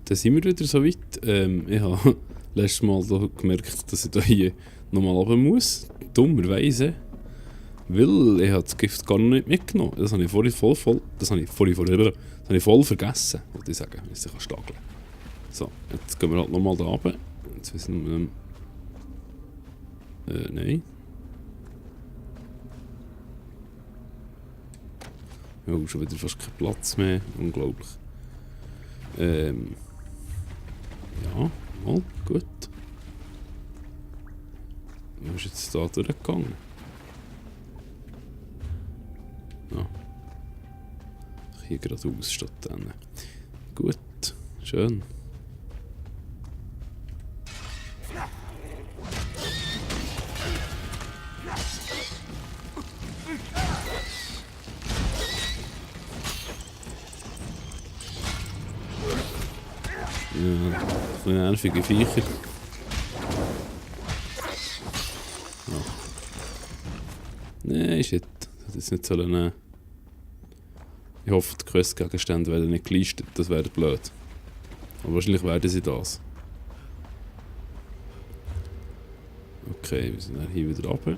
Dann sind wir wieder so weit. Ich habe letztes Mal da gemerkt, dass ich da hier nochmal runter muss. Dummerweise. Weil ich habe das Gift gar noch nicht mitgenommen. Das habe ich vorhin voll vergessen, wollte ich sagen, wenn ich es stageln. So, jetzt gehen wir halt nochmal da runter. Jetzt wissen wir nein. Ja, schon wieder fast kein Platz mehr. Unglaublich. Ja, mal, gut. Wo ist jetzt da durchgegangen? Ja. Hier geradeaus statt dann. Gut, schön. Ja, ein nervige Viecher. Ja. Nein, shit. Das hätte ich nicht sollen nehmen. Ich hoffe, die Questgegenstände werden nicht gelistet, das wäre blöd. Aber wahrscheinlich werden sie das. Okay, wir sind dann hier wieder runter.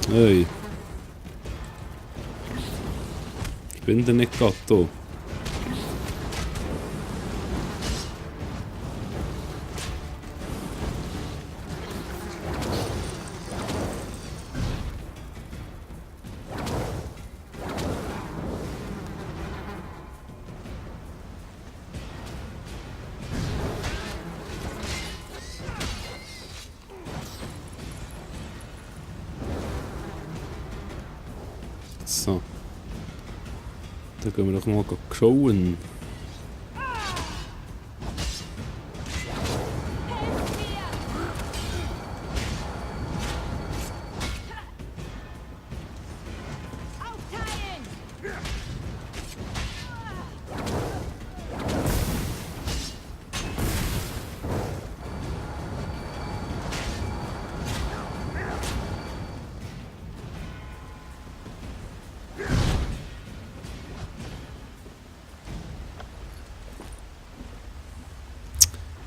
Hey. Ich bin da nicht gerade da. So. Da gehen wir doch mal schauen.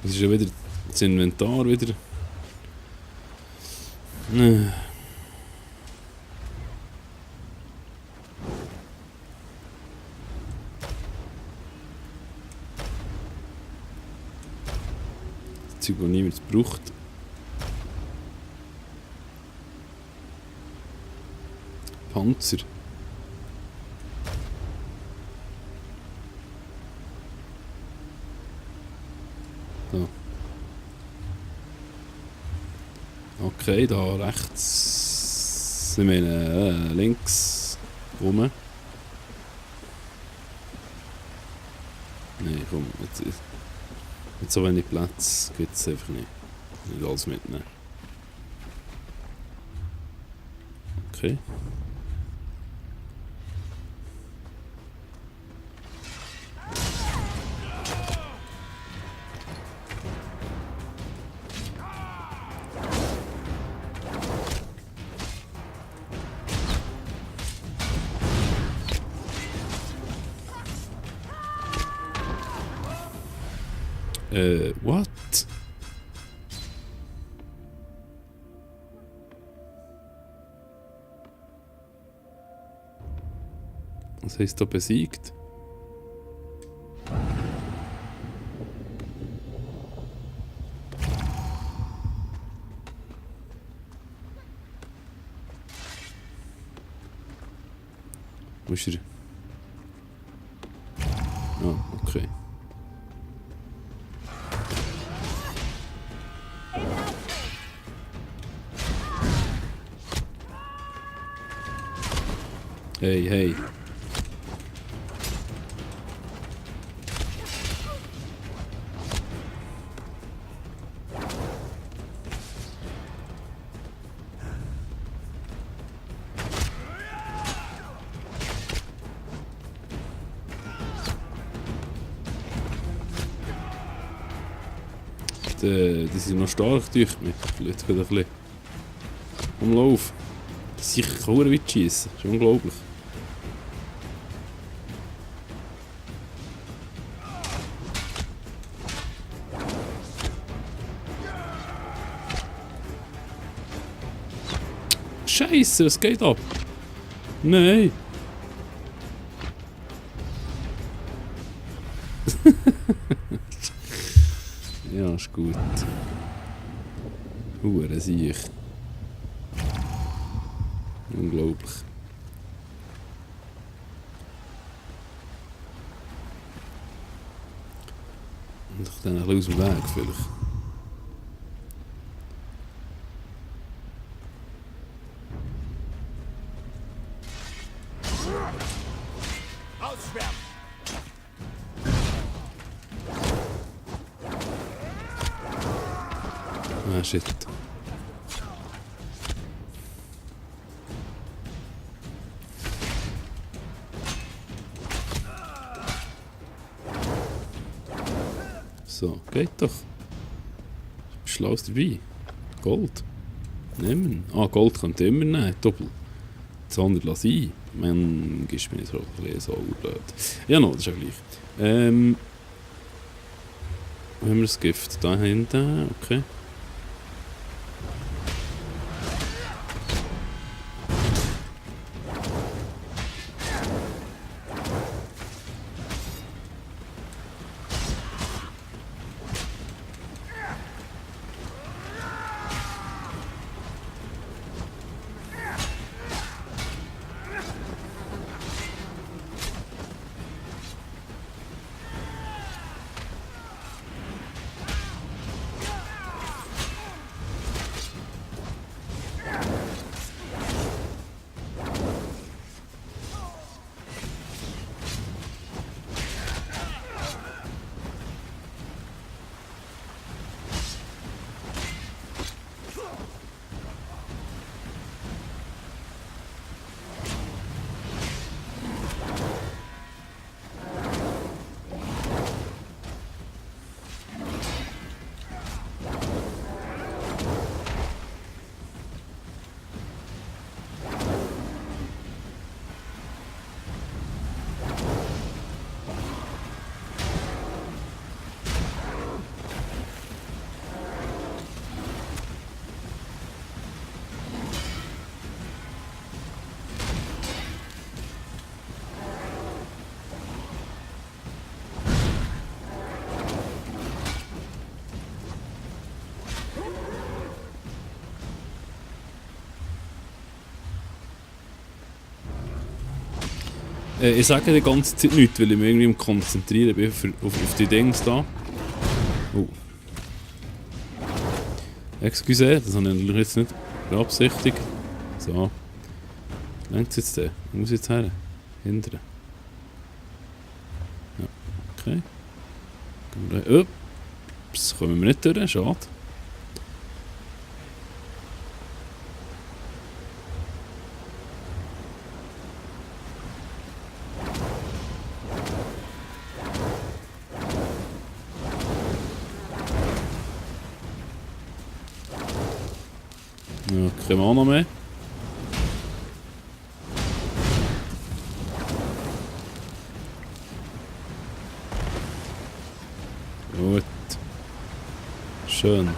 Das ist ja wieder das Inventar wieder. Das Zeug, das niemand braucht. Panzer. Da. Okay, da rechts. Ich meine links rum. Nein, komm, mit so wenig Platz geht es einfach nicht. Nicht alles mitnehmen. Okay. What? Was heißt da besiegt? Wo ist er? Ah, okay. Hey, hey. Die sind noch stark durch mich. Vielleicht ein bisschen. Umlauf. Ich kann verdammt weit schiessen. Das ist unglaublich. Scheiße, was geht ab? Nein! Ja, ist gut. Hure Siech. Unglaublich. Und ich dann ein bisschen aus dem Weg vielleicht. Ah, shit. So, geht doch. Schlau's dabei. Gold. Nehmen. Ah, Gold könnt ihr immer nehmen. Doppel. Das andere lass ich. Man gibst mir nicht so blöd. Ja, no, das ist ja gleich. Wo haben wir das Gift? Da hinten. Okay. Ich sage die ganze Zeit nichts, weil ich mich irgendwie konzentrieren bin auf die Dings da. Oh. Excuse, das habe ich jetzt nicht beabsichtigt. So. Längt es jetzt den? Wo muss ich jetzt her? Hindern. Ja, okay. Ups, kommen wir nicht durch, schade. Ja, keine Mana mehr. Gut. Schön.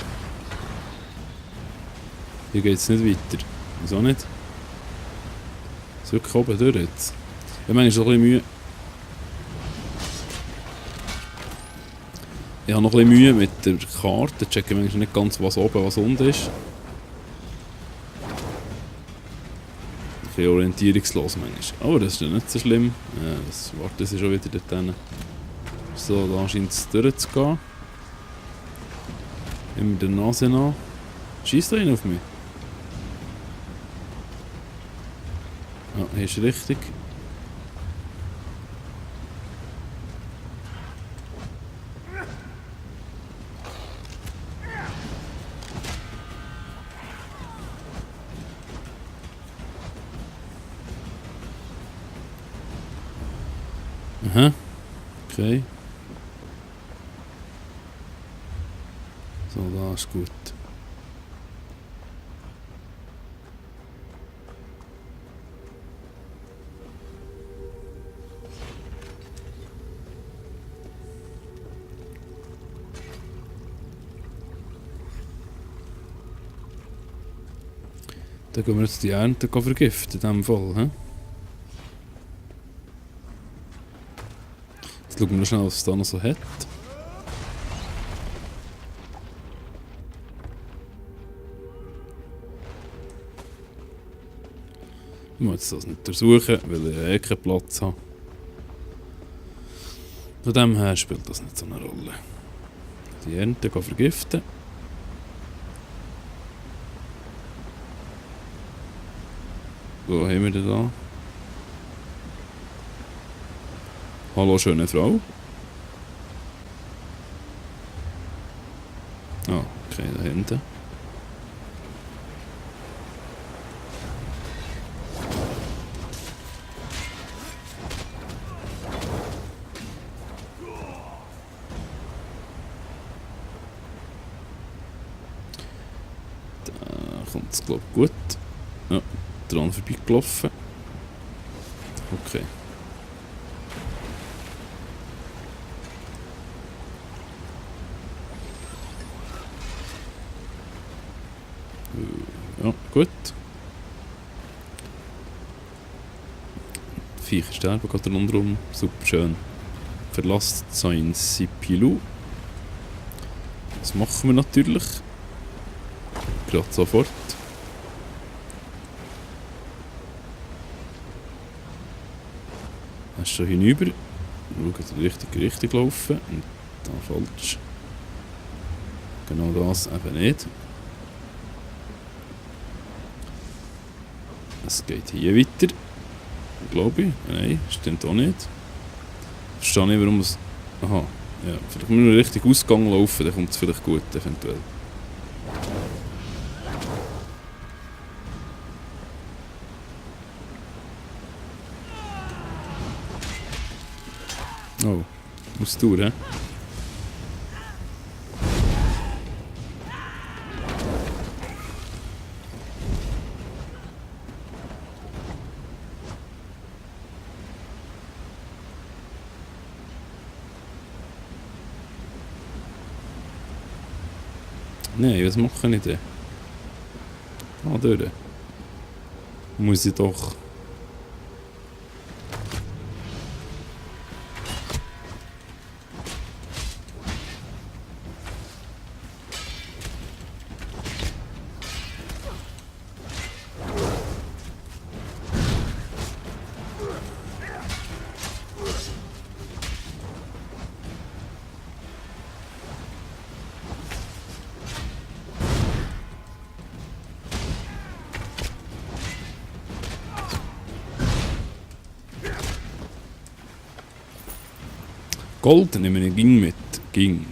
Hier geht es nicht weiter. Wieso nicht? Ist wirklich oben durch jetzt. Ich habe manchmal noch ein bisschen Mühe. Ich habe noch ein bisschen Mühe mit der Karte. Ich checke manchmal nicht ganz, was oben, was unten ist. Ein bisschen orientierungslos manchmal. Aber das ist ja nicht so schlimm. Ja, das warten sie schon wieder dort hin. So, da scheint es durchzugehen. Immer der Nase nach. Schießt einer auf mich? Ja, hier ist richtig. Aha. Okay. So, da ist gut. Dann gehen wir jetzt die Ernte vergiften, in diesem Fall. He? Jetzt schauen wir schnell, was es da noch so hat. Ich muss jetzt das nicht durchsuchen, weil ich eh keinen Platz habe. Von dem her spielt das nicht so eine Rolle. Die Ernte vergiften. Wo haben wir denn da? Hallo, schöne Frau. Ah, okay, da hinten. Da kommt es, glaube ich, gut. Ja, dran vorbeigelaufen. Okay. Ja, gut. Die Viecher sterben gerade rundherum. Super schön. Verlasst sein Sipilu. Das machen wir natürlich. Gerade sofort. Er ist schon hinüber. Schauen, dass wir richtig laufen. Und da falsch. Genau das eben nicht. Es geht hier weiter. Glaube ich. Nein, stimmt auch nicht. Ich verstehe nicht, warum es... Aha. Ja, vielleicht müssen wir richtig Ausgang laufen, dann kommt es vielleicht gut, eventuell. Oh, muss durch, hä? Nein, was mache ich denn? Ah, durch. Muss ich doch... Gold nehmen wir ging mit. Ging.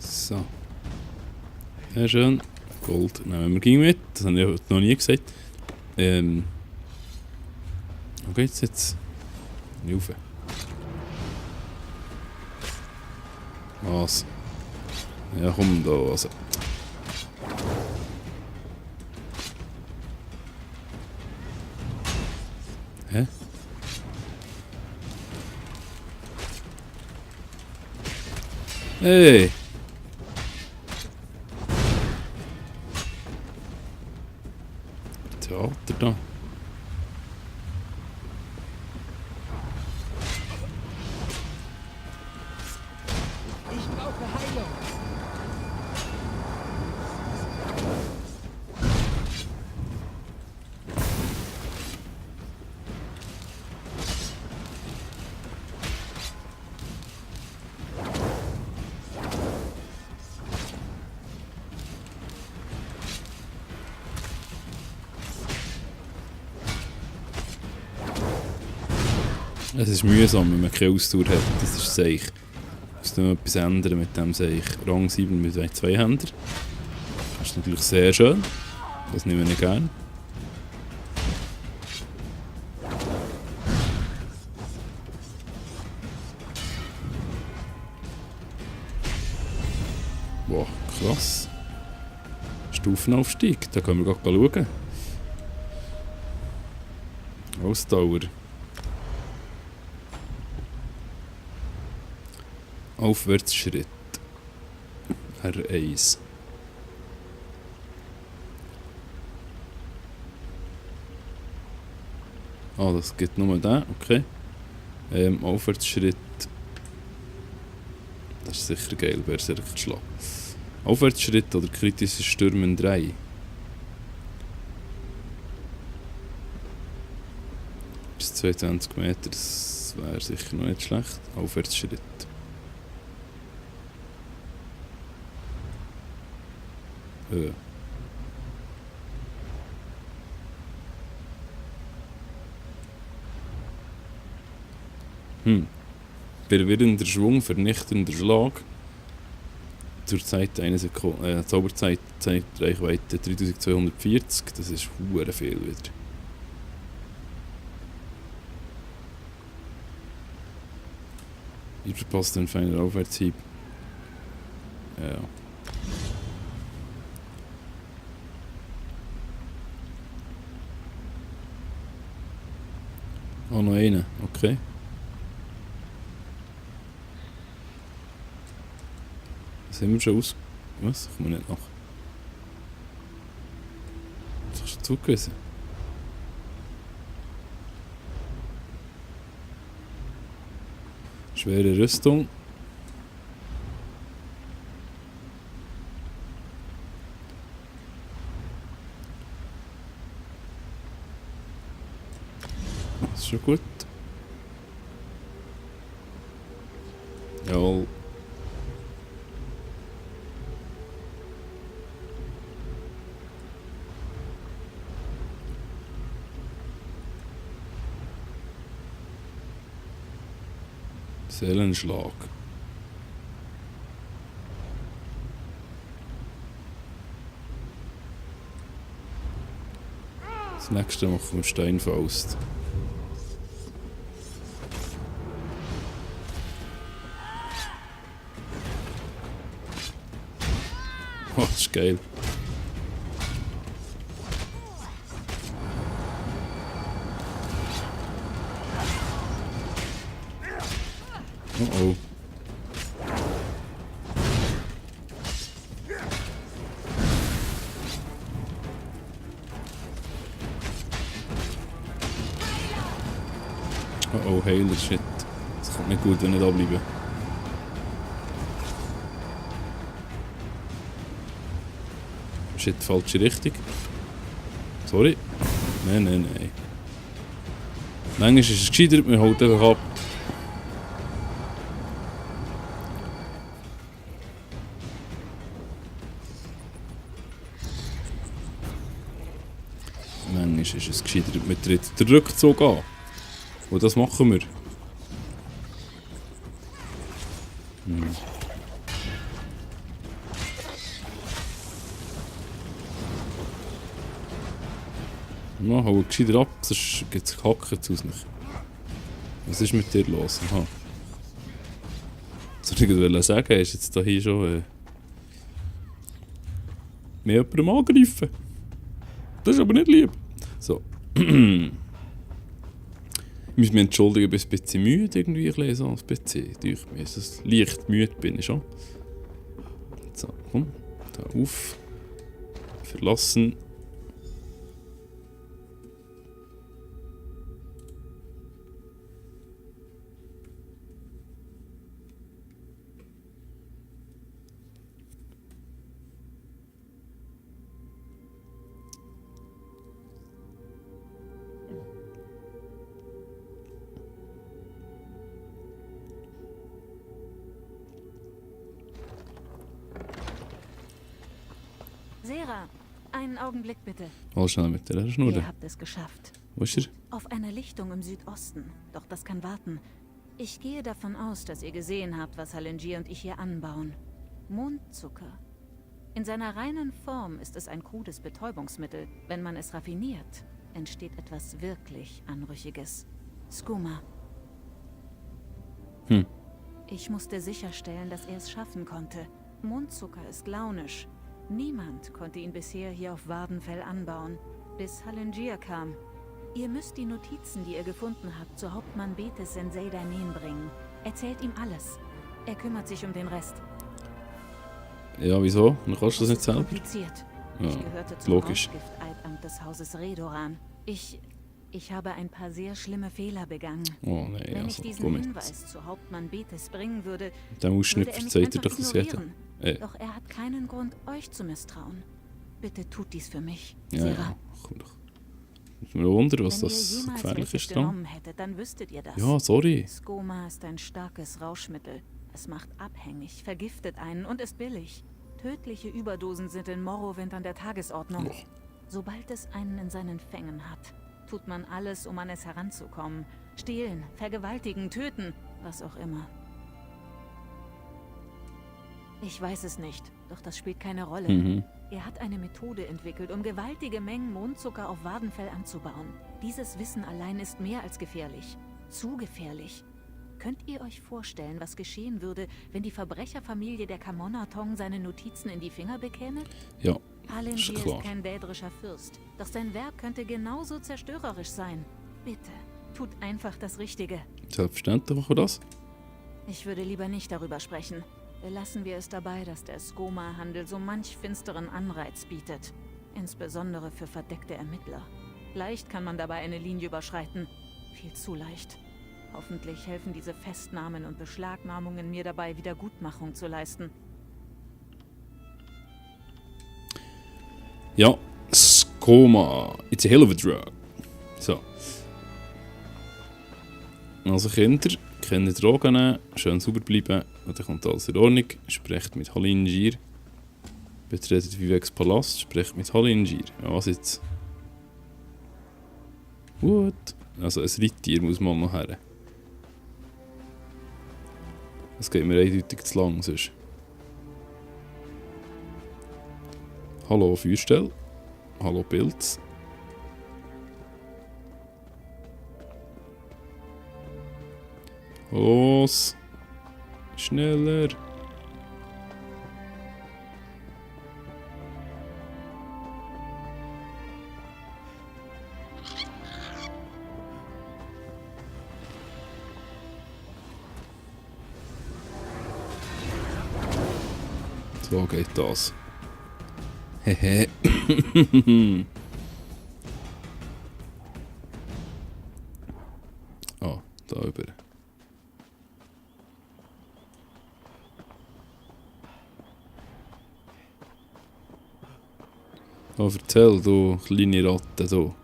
So. Sehr schön. Gold nehmen wir ging mit. Das habe ich heute noch nie gesagt. Wo geht's jetzt? Nicht rauf. Was? Ja, komm da. Also. Hä? Hey! Theater da. Ich brauche Heilung. Es ist mühsam, wenn man keine Ausdauer hat. Das ist Seich. Ich muss noch etwas ändern mit dem Seich. Rang 7 mit 2 Händen. Das ist natürlich sehr schön. Das nehme ich gerne. Wow, krass. Stufenaufstieg, da können wir gleich schauen. Ausdauer. Aufwärtsschritt. R1. Ah, das geht nur den, okay. Aufwärtsschritt. Das ist sicher geil, Berserkerschlag. Aufwärtsschritt oder kritisches Stürmen 3. Bis 22 Meter, das wäre sicher noch nicht schlecht. Aufwärtsschritt. Verwirrender Schwung, vernichtender Schlag. Zur Zeit einer Sekunde, Zauberzeit, Zeitreichweite 3240, das ist hure viel wieder. Ihr verpasst einen feinen Aufwärtshieb. Ja. Oh, noch einen, okay. Sind wir schon aus... Was? Ich komme nicht nach. Das hast du zugewiesen. Schwere Rüstung. Das ist schon gut. Jawohl. Seelenschlag. Das nächste machen wir Steinfaust. Oh, das ist geil. Oh oh. Oh oh, Heiler, shit. Das kommt nicht gut, wenn ich da bleibe. Shit, falsche Richtung. Sorry. Nein. Manchmal ist es gescheiter, man holt einfach ab. Manchmal ist es gescheiter, man tritt den Rückzug an. Und das machen wir. Ja, hau gescheiter ab, sonst gibt es Hacken zu uns nicht. Was ist mit dir los? Aha. Was soll ich sagen? Ist jetzt hier schon mehr jemandem angreifen? Das ist aber nicht lieb. So. Ich muss mich entschuldigen, ich bin ein bisschen müde, irgendwie ein bisschen so ein bisschen. Ich bin leicht müde, bin ich schon. So, komm, da auf. Verlassen. Sera, einen Augenblick bitte. Mal schnell mit der Schnur. Ihr habt es geschafft. Wo ist er? Auf einer Lichtung im Südosten. Doch das kann warten. Ich gehe davon aus, dass ihr gesehen habt, was Halinjir und ich hier anbauen. Mondzucker. In seiner reinen Form ist es ein krudes Betäubungsmittel. Wenn man es raffiniert, entsteht etwas wirklich Anrüchiges. Skooma. Ich musste sicherstellen, dass er es schaffen konnte. Mondzucker ist launisch. Niemand konnte ihn bisher hier auf Wardenfell anbauen, bis Halinjir kam. Ihr müsst die Notizen, die ihr gefunden habt, zu Hauptmann Betis Sensei Danen bringen. Erzählt ihm alles. Er kümmert sich um den Rest. Ja, wieso? Dann kannst du das nicht selber? Kompliziert. Ja, Ich gehörte zum logisch. Rauschgifteitamt des Hauses Redoran. Ich habe ein paar sehr schlimme Fehler begangen. Oh nein, Wenn also ich diesen komm jetzt. Hinweis zu Hauptmann Betis bringen würde, Der Ausschnitt würde er mich verzeiht er einfach doch das jeder. ignorieren. Doch er hat keinen Grund, euch zu misstrauen. Bitte tut dies für mich, Ja, Sera. ja, komm doch. Ich mir wundern, was Wenn das ihr jemals gefährlich welches ist dran. genommen hättet, dann wüsstet ihr das. Ja, sorry. Skooma ist ein starkes Rauschmittel. Es macht abhängig, vergiftet einen und ist billig. Tödliche Überdosen sind in Morrowind an der Tagesordnung. Och. Sobald es einen in seinen Fängen hat, tut man alles, um an es heranzukommen. Stehlen, vergewaltigen, töten, was auch immer. Ich weiß es nicht, doch das spielt keine Rolle. Mhm. Er hat eine Methode entwickelt, um gewaltige Mengen Mondzucker auf Wardenfell anzubauen. Dieses Wissen allein ist mehr als gefährlich. Zu gefährlich. Könnt ihr euch vorstellen, was geschehen würde, wenn die Verbrecherfamilie der Kamonatong seine Notizen in die Finger bekäme? Ja, Halinjir klar. ist kein dädrischer Fürst, doch sein Werk könnte genauso zerstörerisch sein. Bitte, tut einfach das Richtige. selbstverständlich machen wir das. Ich würde lieber nicht darüber sprechen. Belassen wir es dabei, dass der Skooma-Handel so manch finsteren Anreiz bietet. Insbesondere für verdeckte Ermittler. Leicht kann man dabei eine Linie überschreiten. Viel zu leicht. Hoffentlich helfen diese Festnahmen und Beschlagnahmungen mir dabei, Wiedergutmachung zu leisten. Ja, Skooma. It's a hell of a drug. So. Also Kinder, keine Drogen nehmen, schön sauber bleiben und dann kommt alles in Ordnung. Sprecht mit Halinjir. Betretet Viveks Palast, sprecht mit Halinjir. Ja, was jetzt? Gut. Also ein Reittier muss man noch her. Das geht mir eindeutig zu lang, sonst. Hallo Feuerstelle. Hallo Pilz. Los. Schneller. So geht das. Hehe. Ah, da über. Oh, erzähl, du kleine Ratte, du.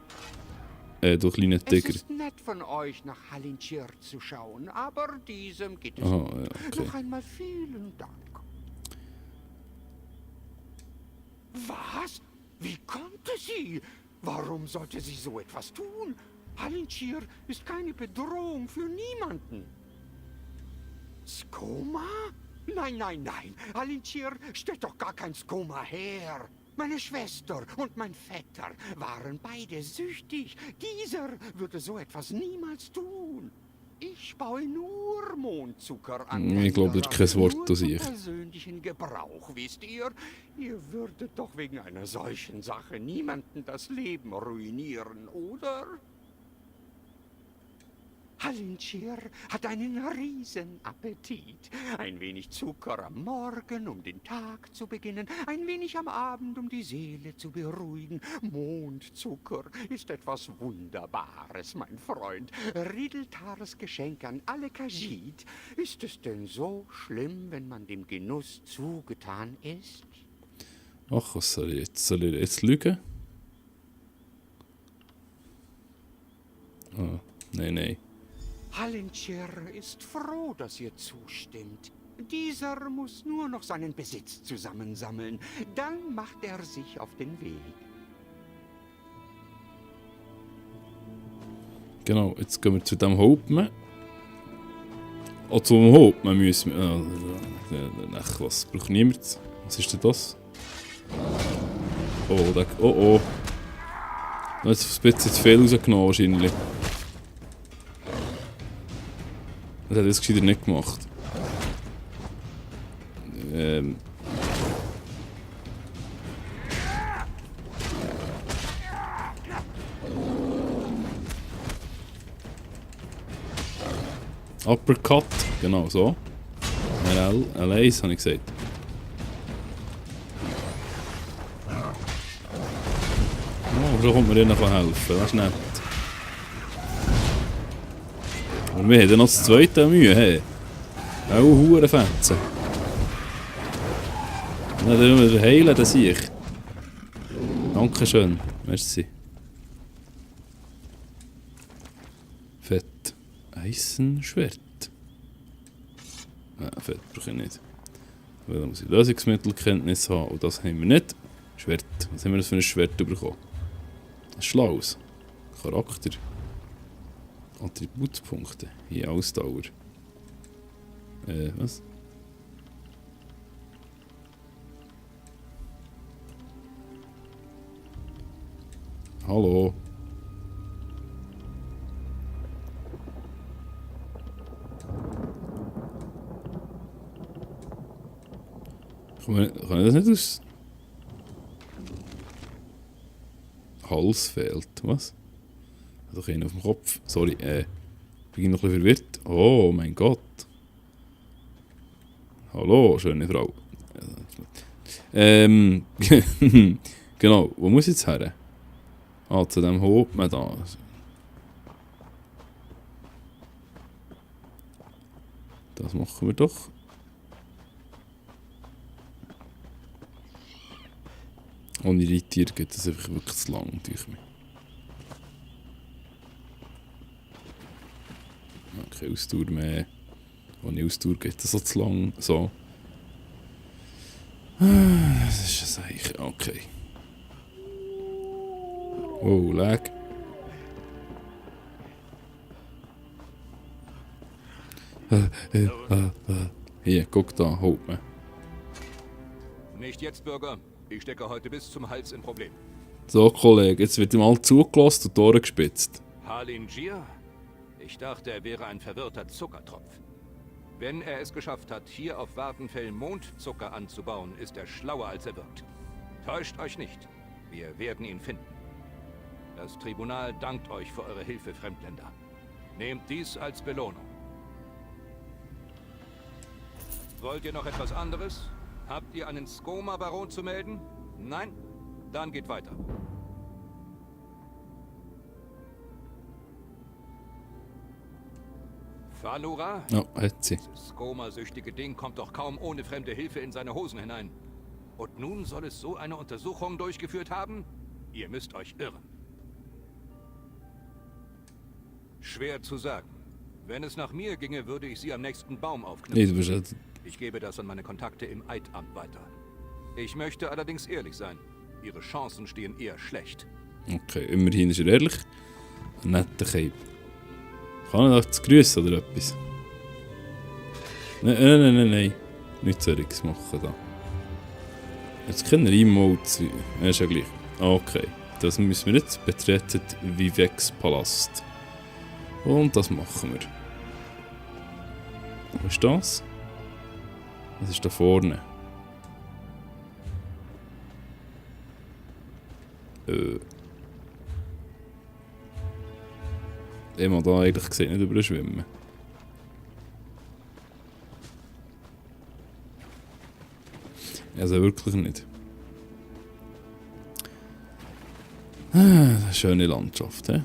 Du kleine Es Tiger. ist nett von euch, nach Halinjir zu schauen, aber diesem geht es Aha, gut. ja, okay. Noch einmal vielen Dank. Was? Wie konnte sie? Warum sollte sie so etwas tun? Halinjir ist keine Bedrohung für niemanden. Skooma? Nein, nein, nein. Halinjir stellt doch gar kein Skooma her. Meine Schwester und mein Vetter waren beide süchtig. Dieser würde so etwas niemals tun. Ich baue nur Mondzucker an. Ich glaube, das ist kein Wort Nur aus zum sich. persönlichen Gebrauch, wisst ihr? Ihr würdet doch wegen einer solchen Sache niemanden das Leben ruinieren, oder? Halinjir hat einen Riesenappetit. Ein wenig Zucker am Morgen, um den Tag zu beginnen. Ein wenig am Abend, um die Seele zu beruhigen. Mondzucker ist etwas Wunderbares, mein Freund. Riddeltars Geschenk an alle Khajiit. Ist es denn so schlimm, wenn man dem Genuss zugetan ist? Ach, was soll ich jetzt? Soll ich jetzt lügen? Ah, nein, nein. Halinjir ist froh, dass ihr zustimmt. Dieser muss nur noch seinen Besitz zusammensammeln. Dann macht er sich auf den Weg. Genau, jetzt gehen wir zu dem Hauptmann. Oh, zum Hauptmann müssen wir... Ach, was braucht niemand? Was ist denn das? Oh, da... Oh, oh. Da hat es ein bisschen zu viel rausgenommen wahrscheinlich. Das hat das gescheiter nicht gemacht. Uppercut, genau so. L1 habe ich gesagt. Oh, so kommt mir noch helfen, das ist nett. Und wir haben noch das zweite Mühe, hey. Auch Hurenfetzen. Na, dann müssen wir heilen, das sehe ich. Dankeschön, merci. Fett. Eisenschwert. Nein, Fett brauche ich nicht. Weil da muss ich Lösungsmittelkenntnis haben und das haben wir nicht. Schwert. Was haben wir das für ein Schwert bekommen? Ein schlaues. Charakter. Attributspunkte. Hier Ausdauer. Was? Hallo. Kann ich das nicht aus... Hals fehlt, was? Also keiner auf dem Kopf. Sorry, bin noch ein bisschen verwirrt. Oh mein Gott. Hallo, schöne Frau. Genau, wo muss ich jetzt her? Ah, zu dem Hauptmann da. Das machen wir doch. Ohne Reittier geht das einfach wirklich zu lang durch mich. Keine Ausdauer mehr. Ohne Ausdauer geht das so zu lang. So. Das ist ein Zeichen. Okay. Oh, lag. Hier, guck da, holt mir. Nicht jetzt, Bürger. Ich stecke heute bis zum Hals in Problem. So, Kollege, jetzt wird ihm all zugelassen und die Ohren gespitzt. Halinjir? Ich dachte, er wäre ein verwirrter Zuckertropf. Wenn er es geschafft hat, hier auf Wartenfell Mondzucker anzubauen, ist er schlauer, als er wirkt. Täuscht euch nicht. Wir werden ihn finden. Das Tribunal dankt euch für eure Hilfe, Fremdländer. Nehmt dies als Belohnung. Wollt ihr noch etwas anderes? Habt ihr einen Skoma-Baron zu melden? Nein? Dann geht weiter. Falura? Ja, hat sie. Das Skoma-süchtige Ding kommt doch kaum ohne fremde Hilfe in seine Hosen hinein. Und nun soll es so eine Untersuchung durchgeführt haben? Ihr müsst euch irren. Schwer zu sagen. Wenn es nach mir ginge, würde ich sie am nächsten Baum Nee, aufknüpfen. du bist halt... Ich gebe das an meine Kontakte im Eidamt weiter. Ich möchte allerdings ehrlich sein. Ihre Chancen stehen eher schlecht. Okay, immerhin ist er ehrlich. Ein netter Cape. Kann er euch zu grüßen oder etwas? Nein. Nichts solches machen da. Jetzt können wir Emotes... Ist ja gleich. Okay, das müssen wir jetzt betreten Vivex Palast. Und das machen wir. Was ist das? Das ist da vorne. Ich habe da eigentlich gesehen, nicht überschwimmen. Also wirklich nicht. Ah, eine schöne Landschaft, he?